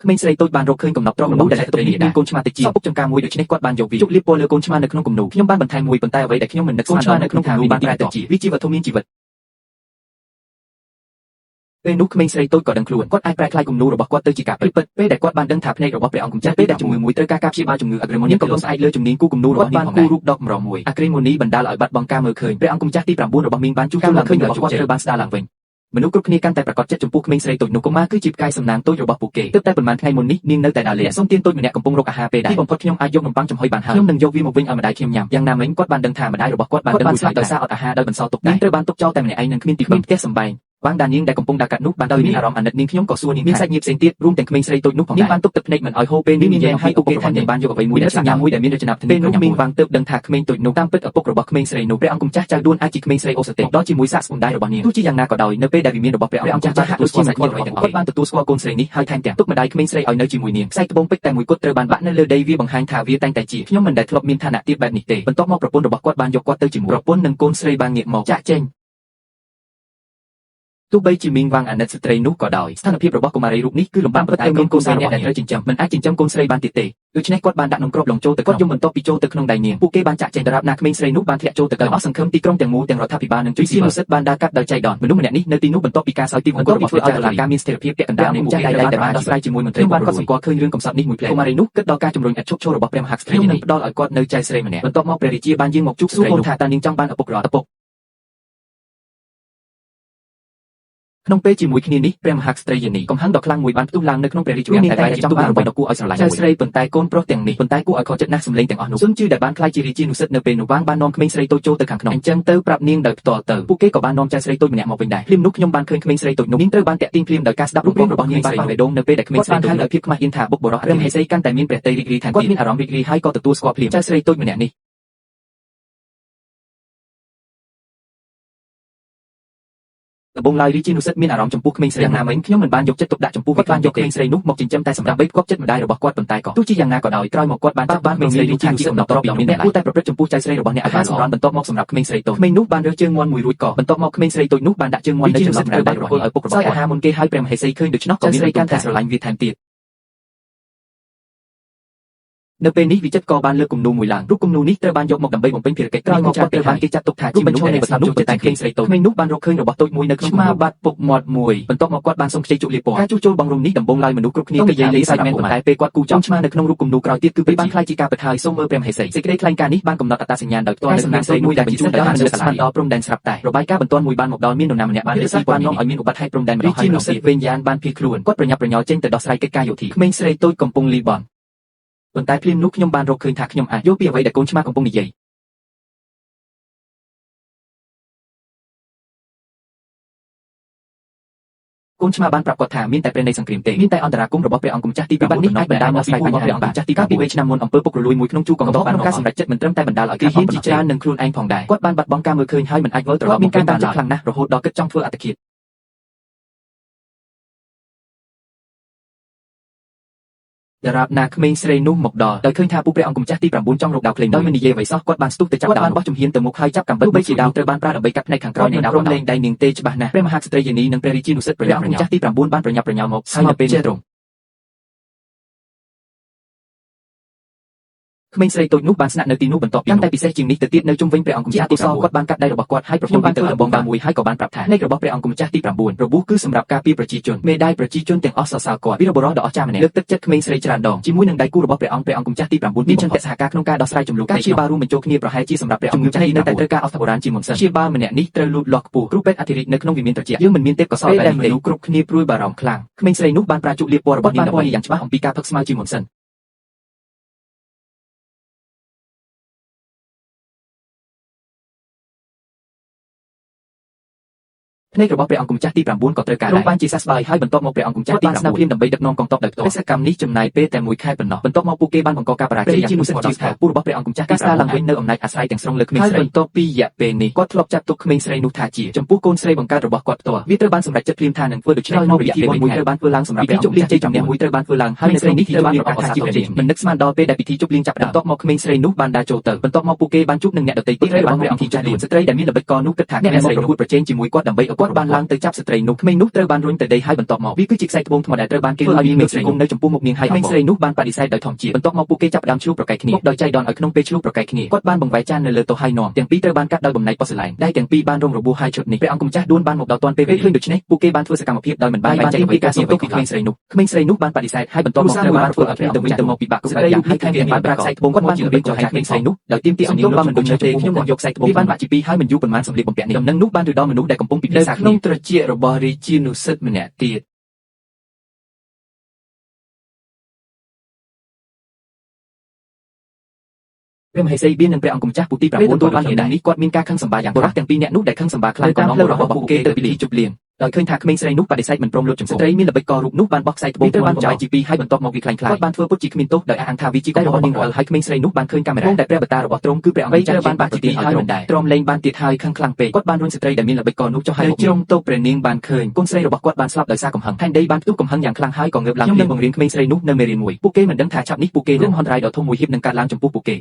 ក្មេងស្រីតូចបានរកឃើញកំណប់ទ្រព្យមនុស្សដែលស្ត្រីនេះមានកូនឆ្មាតិចជាងពុកចំការមួយដូច្នេះគាត់បានយកវាជប់លាបពណ៌លើកូនឆ្មានៅក្នុងគំនូខ្ញុំបានបន្ថែមមួយប៉ុន្តែអ្វីដែលខ្ញុំមិននឹកស្មានដល់នៅក្នុងគំនូបានប្រែទៅជាវាជាវត្ថុមានជីវិតពេលនោះក្មេងស្រីតូចក៏ដឹងខ្លួនគាត់អាចប្រែក្លាយគំនូរបស់គាត់ទៅជាការពិតពេលដែលគាត់បានដឹងថាភ្នែករបស់ព្រះអង្គម្ចាស់ពេលដែលជំងឺមួយត្រូវការការព្យាបាលជំងឺអាក្រីម៉ូនីកំពុងស្អែកលើជំនាញគូគំនូរបស់នាងផងដែរគូរូបដកម្រមួយអាក្រីម៉ូនីបណ្ដាលឲ្យបាត់បង់ការមើលឃើញព្រះអង្គម្ចាស់ទី9របស់មីងបានជួសជុលឡើងឃើញរបស់គាត់ត្រូវបានស្ដារឡើងវិញមនុស្សគ្រប់គ្នាកាន់តែប្រកាសចិត្តចំពោះក្មេងស្រីតូចនោះកុមារគឺជាផ្កាយសំណាងតូចរបស់ពួកគេទើបតែប៉ុន្មានថ្ងៃមុននេះនាងនៅតែដើរលេងសុំទានតូចម្នាក់កំពុងរកអាហារពេលដែរទីបំផុតខ្ញុំអាចយកនំប៉័ងចំហុយបានហើយខ្ញុំនឹងយកវាមកវិញឲ្យម្ដាយខ្ញុំញ៉ាំយ៉ាងណាមិញគាត់បានដឹងថាម្ដាយរបស់គាត់បានដឹងស្លាប់ដោយសារអត់អាហារដោយបន្សល់ទុកនាងត្រូវបានទុកចោលតែម្នាក់ឯងនឹងគ្មានទីពឹងផ្ទះសម្បែង វ៉ាងដានាងដែលកំពុងដើរកាត់នោះបានដោយមានអារម្មណ៍អាណិតនាងខ្ញុំក៏សួរនាងមានសាច់ញាតិផ្សេងទៀតរួមទាំងក្មេងស្រីតូចនោះផងដែរនាងបានទុកទឹកភ្នែកមិនឲ្យហូរពេលនាងនិយាយអំពីពួកគេថែមទាំងបានយកអ្វីមួយដែលសញ្ញាមួយដែលមានរចនាបថពេលនោះមីងវ៉ាងទើបដឹងថាក្មេងតូចនោះតាមពិតឪពុករបស់ក្មេងស្រីនោះព្រះអង្គម្ចាស់ចៅដួនអាចជាក្មេងស្រីអូសតេដល់ជាមួយសាកស្ពំដៃរបស់នាងទោះជាយ៉ាងណាក៏ដោយនៅពេលដែលវិមានរបស់ព្រះអង្គម្ចាស់ហាក់ដូចជាមិនខ្វល់អ្វីទាំងអស់គាត់បានទទួលស្គាល់កូនស្រីនេះហើយថែមទាំងទុកម្ដាយក្មេងស្រីឲ្យនៅជាមួយនាងខ្សែត្បូងពេជ្រតែមួយគត់ត្រូវបានបាក់នៅលើដីវាបង្ហាញថាវាតែងតែជាខ្ញុំមិនដែលធ្លាប់មានឋានៈទាបបែបនេះទេបន្ទាប់មកប្រពន្ធរបស់គាត់បានយកគាត់ទៅជាមួយប្រពន្ធនិងកូនស្រីបានងាកមកចាក់ចេញទោះបីជាមីងវ៉ាងអាណិតស្ត្រីនោះក៏ដោយស្ថានភាពរបស់កុមារីរូបនេះគឺលំបាកប៉ុន្តែមានកូនស្រីម្នាក់ដែលត្រូវចិញ្ចឹមមិនអាចចិញ្ចឹមកូនស្រីបានទៀតទេដូច្នេះគាត់បានដាក់នំគ្រាប់លងចូលទៅគាត់យំបន្ទាប់ពីចូលទៅក្នុងដៃនាងពួកគេបានចាក់ចែងដរាបណាក្មេងស្រីនោះបានធ្លាក់ចូលទៅដល់អស់សង្ឃឹមទីក្រុងទាំងមូលទាំងរដ្ឋាភិបាលនិងជួយស៊ីនុសិទ្ធបានដើរកាត់ដោយចៃដន្យមនុស្សម្នាក់នេះនៅទីនោះបន្ទាប់ពីការសោយទីវង្គតរបស់ធ្វើឲ្យតុលាការមានស្ថិរភាពពាក់កណ្ដាលនៃមុខដែលតែបានដោះស្រាយជាមួយមន្ត្រីបានគាត់សម្គាល់ឃើញរឿងកំសត់នេះមួយផ្លែកុមារីនោះគិតដល់ការជំរុញឥតឈប់ឈររបស់ព្រះមហាក្សត្រនឹងផ្ដល់ឲ្យគាត់នៅចៅស្រីម្នាក់បន្ទាប់មកព្រះរាជាបានយាងមកជួបសួរកូនថាតើនាងចង់បានឪពុករត់ឪពុកក្នុងពេលជាមួយគ្នានេះព្រះមហាក្សត្រីយានីកំហឹងដ៏ខ្លាំងមួយបានផ្ទុះឡើងនៅក្នុងព្រះរាជវាំងតែបែរជាផ្ទុះបានអ្វីដ៏គួរឲ្យស្រឡាញ់ចៅស្រីប៉ុន្តែកូនប្រុសទាំងនេះប៉ុន្តែគួរឲ្យខកចិត្តណាស់សម្លេងទាំងអស់នោះស៊ុនជឺដែលបានក្លាយជារាជានុសិទ្ធនៅពេលនោះវាងបាននាំក្មេងស្រីតូចចូលទៅខាងក្នុងអញ្ចឹងទៅប្រាប់នាងដោយផ្ទាល់ទៅពួកគេក៏បាននាំចៅស្រីតូចម្នាក់មកវិញដែរភ្លាមនោះខ្ញុំបានឃើញក្មេងស្រីតូចនោះនាងត្រូវបានតាក់ទាញភ្លាមដោយការស្ដាប់រូបរាងរបស់នាងស្រីបេះដូងនៅពេលដែលក្មេងស្រីតូចដោយភាពខ្មាស់អៀនថាបុកបុរសព្រះមហេសីកាន់តែមានព្រះទ័យរីករាយថែមទៀតគាត់មានអារម្មណ៍រីករាយហើយក៏ទទួលស្គាល់ភ្លាមចៅស្រីតូចម្នាក់នេះដំបូងឡើយរាជានុសិទ្ធមានអារម្មណ៍ចំពោះក្មេងស្រីយ៉ាងណាមិញខ្ញុំមិនបានយកចិត្តទុកដាក់ចំពោះគាត់បានយកក្មេងស្រីនោះមកចិញ្ចឹមតែសម្រាប់បីផ្គាប់ចិត្តម្ដាយរបស់គាត់ប៉ុន្តែក៏ទោះជាយ៉ាងណាក៏ដោយក្រោយមកគាត់បានចាប់បានក្មេងស្រីរាជានុសិទ្ធដល់ទ្រព្យដ៏មានតម្លៃគួរតែប្រព្រឹត្តចំពោះចៅស្រីរបស់អ្នកឲ្យបានសម្រន់បន្ទាប់មកសម្រាប់ក្មេងស្រីតូចក្មេងនោះបានរើសជើងមាន់មួយរួចក៏បន្ទាប់មកក្មេងស្រីតូចនោះបានដាក់ជើងមាន់នៅចន្លោះត្រូវបានប្រគល់ឲ្យពុករបស់គាត់អាហារមុនគេហើយព្រះមហេសីឃើញដូច្នោះក៏មានស្រីកាន់តែស្រឡាញ់វាថែមទៀតនៅពេលនេះវិចិត្រក៏បានលើកគំនូមួយឡើងរូបគំនូនេះត្រូវបានយកមកដើម្បីបំពេញភារកិច្ចក្រោយមកគាត់ត្រូវបានគេចាត់ទុកថាជាមនុស្សនៃបន្សាបចូលតែក្មេងស្រីតូចក្មេងនោះបានរកឃើញរបស់តូចមួយនៅក្នុងឆ្មាបាត់ពុកមាត់មួយបន្ទាប់មកគាត់បានសុំខ្ចីជក់លាបពណ៌ការជួសជុលបងរុំនេះដំបូងឡើយមនុស្សគ្រប់គ្នាក៏និយាយលេងសើចមែនប៉ុន្តែពេលគាត់គូចំឆ្មានៅក្នុងរូបគំនូក្រោយទៀតគឺពេលបានក្លាយជាការពិតហើយសូមមើលព្រះមហេសីសេចក្តីថ្លែងការណ៍នេះបានកំណត់អត្តសញ្ញាណដោយផ្ទាល់នៅសំណាងស្រីមួយដែលបញ្ជូនដោយបានស្មានដល់ព្រំដែនស្រាប់តែរបាយការណ៍បន្ទាន់មួយបានមកដល់មាននរណាម្នាក់បានលើកបាននាំឲ្យមានឧបទ្ទហេតុព្រំដែនម្ដងហើយម្ដងទៀតវិញយ៉ានបានភៀសខ្លួនគាត់ប្រញាប់ប្រញាល់ចេញទៅដោះស្រាយកិច្ចការយោធាក្មេងស្រីតូចកំពុងលីបន់ប៉ុន្តែភ្លាមនោះខ្ញុំបានរកឃើញថាខ្ញុំអាចយល់ពីអ្វីដែលកូនឆ្មាកំពុងនិយាយកូនឆ្មាបានប្រាប់គាត់ថាមានតែព្រះនៃសង្គ្រាមទេមានតែអន្តរាគមន៍របស់ព្រះអង្គម្ចាស់ទី9នេះអាចបណ្ដាលមកពីរបស់ព្រះអង្គម្ចាស់ទី9ពី3ឆ្នាំមុនអំពើពុករលួយមួយក្នុងជួរកងទ័ពបានការសម្រេចចិត្តមិនត្រឹមតែបណ្ដាលឲ្យគេហ៊ានជាច្រើននឹងខ្លួនឯងផងដែរគាត់បានបាត់បង់ការមើលឃើញហើយមិនអាចវិលត្រឡប់មានការតាមចិត្តខ្លាំងណាស់រហូតដល់គិតចង់ធ្វើអត្តឃាតដរាបណាក្មេងស្រីនោះមកដល់ដោយឃើញថាពួកព្រះអង្គម្ចាស់ទី9ចង់រកដាវភ្លេងដោយមិននិយាយអ្វីសោះគាត់បានស្ទុះទៅចាប់ដាវបានបោះជំហានទៅមុខហើយចាប់កាំបិតបីជាដាវត្រូវបានប្រើដើម្បីកាត់ផ្នែកខាងក្រោយនៃដាវរំលែងដៃនាងទេច្បាស់ណាស់ព្រះមហាក្សត្រីយានីនិងព្រះរាជានុសិទ្ធព្រះអង្គម្ចាស់ទី9បានប្រញាប់ប្រញាល់មកហើយនៅពេលនេះត្រង់ក្មេងស្រីតូចនោះបានស្នាក់នៅទីនោះបន្ទាប់ពីកាន់តែពិសេសជាងនេះទៅទៀតនៅជុំវិញព្រះអង្គម្ចាស់ទី9គាត់បានកាត់ដៃរបស់គាត់ហើយប្រគល់ទៅដំបងដាវមួយហើយក៏បានប្រាប់ថាភ្នែករបស់ព្រះអង្គម្ចាស់ទី9របួសគឺសម្រាប់ការពារប្រជាជនមេដាយប្រជាជនទាំងអស់សរសើរគាត់វីរបុរសដ៏អស្ចារ្យម្នាក់លើកទឹកចិត្តក្មេងស្រីច្រើនដងជាមួយនឹងដៃគូរបស់ព្រះអង្គព្រះអង្គម្ចាស់ទី9មានឆន្ទៈសហការក្នុងការដោះស្រាយចំនួនការព្យាបាលរួមបញ្ចូលគ្នាប្រហែលជាសម្រាប់ព្រះអង្គម្ចាស់នៅតែត្រូវការអស្ចារ្យបុរាណជាមុនសិនព្យាបាលម្នាក់នេះត្រូវលូតលាស់ខ្ពស់គ្រូពេទ្យអធិរាជនៅក្នុងវិមានត្រជាក់យើងមិនមានទេពកោសល្យបែបនេះមនុស្សគ្រប់គ្នាព្រួយបារម្ភខ្លាំងក្មេងស្រីនោះបានប្រាជុលាបពណ៌របស់នាងដើម្បីយ៉ាងច្បាស់អំពីការផឹកស្មៅជាមុនសិនភ្នែករបស់ព្រះអង្គម្ចាស់ទី9ក៏ត្រូវការដែរបានជាសះស្បើយហើយបន្ទាប់មកព្រះអង្គម្ចាស់ទី9បានស្នើភ្លាមដើម្បីដឹកនាំកងទ័ពដោយផ្ទាល់បេសកកម្មនេះចំណាយពេលតែមួយខែប៉ុណ្ណោះបន្ទាប់មកពួកគេបានបង្កការបរាជ័យយ៉ាងធ្ងន់ធ្ងរដល់ពូរបស់ព្រះអង្គម្ចាស់ការស្ដារឡើងវិញនៅអំណាចអាស្រ័យទាំងស្រុងលើក្មេងស្រីបន្ទាប់ពីរយៈពេលនេះគាត់ធ្លាប់ចាត់ទុកក្មេងស្រីនោះថាជាចំពោះកូនស្រីបង្កើតរបស់គាត់ផ្ទាល់វាត្រូវបានសម្រេចចិត្តភ្លាមថានឹងធ្វើដូច្នេះក្នុងរយៈពេលមួយត្រូវបានធ្វើឡើងសម្រាប់ពិធីជប់លៀងជ័យជំនះមួយត្រូវបានធ្វើឡើងហើយស្រីនេះត្រូវបានប្រកាសថាជាព្រះរាជមិននឹកស្មានដល់ពេលដែលពិធីជប់លៀងចាប់ផ្ដើមបន្ទាប់មកក្មេងស្រីនោះបានដើរចូលទៅបន្ទាប់មកពួកគេបានជួបនឹងអ្នកដទៃទៀតរបស់ព្រះអង្គម្ចាស់លៀនស្ត្រីដែលមានល្បិចកលនោះគិតថាក្មេងស្រីប្រកួតប្រជែងជាមួយគាត់ដើម្បីឲ្យគាត់ គាត់បានឡើងទៅចាប់ស្ត្រីនោះក្មេងនោះត្រូវបានរុញទៅដីហើយបន្ទាប់មកវាគឺជាខ្សែត្បូងថ្មដែលត្រូវបានគេធ្វើឲ្យមានស្រីនៅចំពោះមុខនាងហើយក្មេងស្រីនោះបានបដិសេធដោយធម្មជាតិបន្ទាប់មកពួកគេចាប់ផ្ដើមឈ្លោះប្រកែកគ្នាដោយចៃដន្យឲ្យក្នុងពេលឈ្លោះប្រកែកគ្នាគាត់បានបង្វែរចាននៅលើតុហើយនាំទាំងពីរត្រូវបានកាត់ដោយបំណែកប៉ូសឡែនដែលទាំងពីរបានរងរបួសហើយឈុតនេះព្រះអង្គម្ចាស់ដួនបានមកដល់ទាន់ពេលវេលាឃើញដូច្នេះពួកគេបានធ្វើសកម្មភាពដោយមិនបានបែងចែកអ្វីការសុំទោសពីក្មេងស្រីនោះក្មេងស្រីនោះបានបដិសេធហើយបន្ទាប់មកត្រូវបានធ្វើឲ្យព្រះទៅវិញទៅមកពិបាកគ្រប់បែបយ៉ាងហើយថែមទាំងបានប្រើខ្សែត្បូងគាត់បានជារបៀបចំហាក្មេងស្រីនោះដោយទាមទារឲ្យនាងលុបមិនដូច្នេះទេខ្ញុំនឹងយកខ្សែត្បូងវាបានបាក់ជាពីរហើយមិនយូរប៉ុន្មានសម្លៀកបំពាក់នេះដំណឹងនោះបានទៅដល់មនុស្សដែលកំពុងពិភា នៅ ក្សាគ្នា ក្នុងត្រចៀករបស់រាជានុសិទ្ធម្នាក់ទៀត ព្រះមហេសីបៀននិងព្រះអង្គម្ចាស់ពុទី ពេល 9 ទទួលបានដំណឹ ទទួលបានដំណឹងនេះ ងនេះគាត់មានការខឹងសម្បារយ៉ាង បុរសទាំងពីរនាក់នោះដែលខឹងសម្បារខ្លាំង នៅតាម ក៏នាំ ផ្លូវរបស់ បុរសរបស់ពួក ពួកគេទៅពិ គេទៅពិធី ធីជប់លៀង ជប់លៀងដោយឃើញថាក្មេងស្រីនោះបដិសេធមិនព្រមលត់ចំពោះស្ត្រីមានល្បិចករូបនោះបានបោះខ្សែត្បូងត្រូវបានបំបែកជាពីរហើយបន្ទាប់មកវាខ្លាំងខ្លាយគាត់បានធ្វើពុតជាគ្មានទោសដោយអះអាងថាវាជាកំហុសរបស់នាងរអិលហើយក្មេងស្រីនោះបានឃើញកាមេរ៉ាដែលព្រះបតារបស់ទ្រង់គឺព្រះអង្គម្ចាស់ ត្រូវបានបាក់ជាពីរហើយមិនដែរ ទ្រាំលែងបានទៀតហើយខឹងខ្លាំងពេកគាត់បានរុញស្ត្រីដែលមានល្បិចកនោះចុះហើយ នៅជ្រុងតូបព្រះនាងបានឃើញ កូនស្រីរបស់គាត់បានស្លាប់ដោយសារកំហឹងផែនដីបានផ្ទុះកំហឹងយ៉ាងខ្លាំងហើយក៏ងើបឡើង ខ្ញុំនឹង បង្រៀនក្មេងស្រីនោះនៅមេរៀនមួយពួកគេមិនដឹងថាឆាប់នេះពួកគេនឹងហន្តរាយដ៏ធំមួយហៀបនឹងកើតឡើងចំពោះពួកគេ